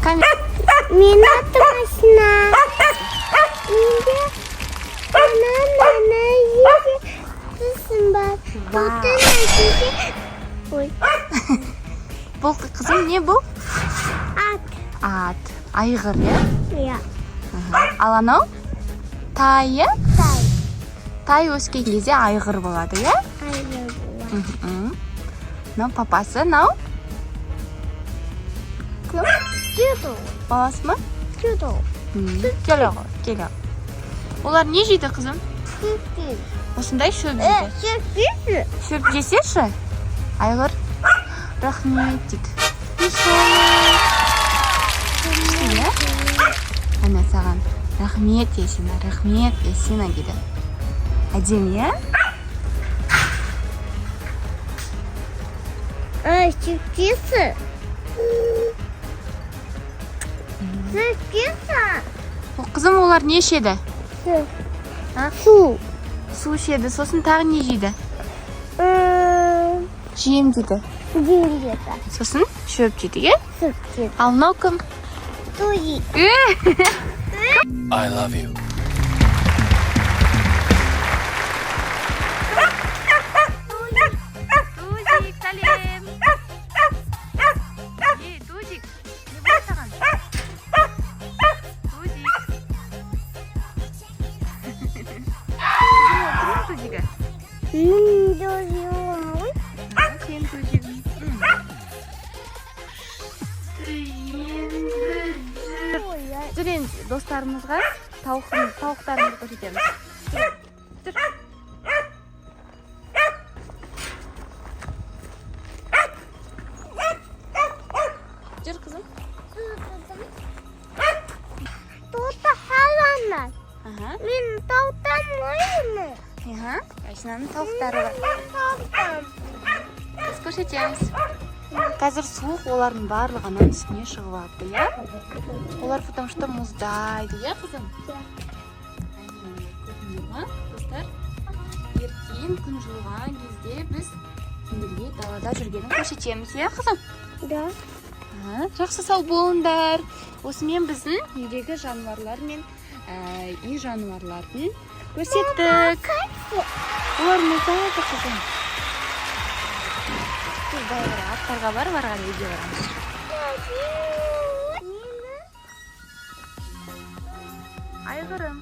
Камера. Менің атым Асина. Менде ана, екі тісім бар. Тоқтың әкесі. Ой, Бұл, қызым, не бұл? Ат. Ат. Айғыр, иә? Иә. Ал анау? Тай, иә? Тай. Тай өскен кезде айғыр болады, иә? Айғыр болады. Мынау папасы, мынау? Кім? Чудо. Баласы ма? Чудо. Келе ғой, келе. Олар не жейді, қызым? Сүрпиз. Осындай шөп жейді. Сүрпиз. Шөп жесеші? Айғыр. Рахмет дейді. Күшті, иә? Әне саған. Рахмет, Ясина, рахмет, Ясина дейді. Әдемі, иә? Сүрпиз. Сүрпиз. О, қызым, олар не ішеді? Су. Су ішеді, сосын тағы не жейді? Жем дейді. Жем жейді. Сосын шөп жейді, иә? Сүт жейді. Ал мынау кім? Туи. I love you. Тузик, сәлем. Ей, Тузик, не болды саған? Тузик. Кімнің Тузигі? Менің досым ғой. Сенің Тузигің. Жүр енді, достарымызға тауықтарымызды көрсетеміз. Жүр. Жүр. Жүр, қызым. Тоты халанар. Аха. Мен тауықтан ойымы. Аха. Айшынаның тауықтары бар. Мен тауықтан. Біз көрсетеміз. Қазір суық, олардың барлығының үстіне шығып алыпты, иә? Олар потому что мұздайды, иә, қызым? Әне, көрдіңдер ма, достар? Ертең күн жылыған кезде біз сендерге далада жүргенін көрсетеміз, иә, қызым? Да. Аха, жақсы, сау болыңдар. Осымен біздің үйдегі жануарлар мен үй жануарларын көрсеттік. Олар мұздайды, қызым. Біз былай қарай аттарға барып, ары қарай үйге барамыз. Мені Айғырым.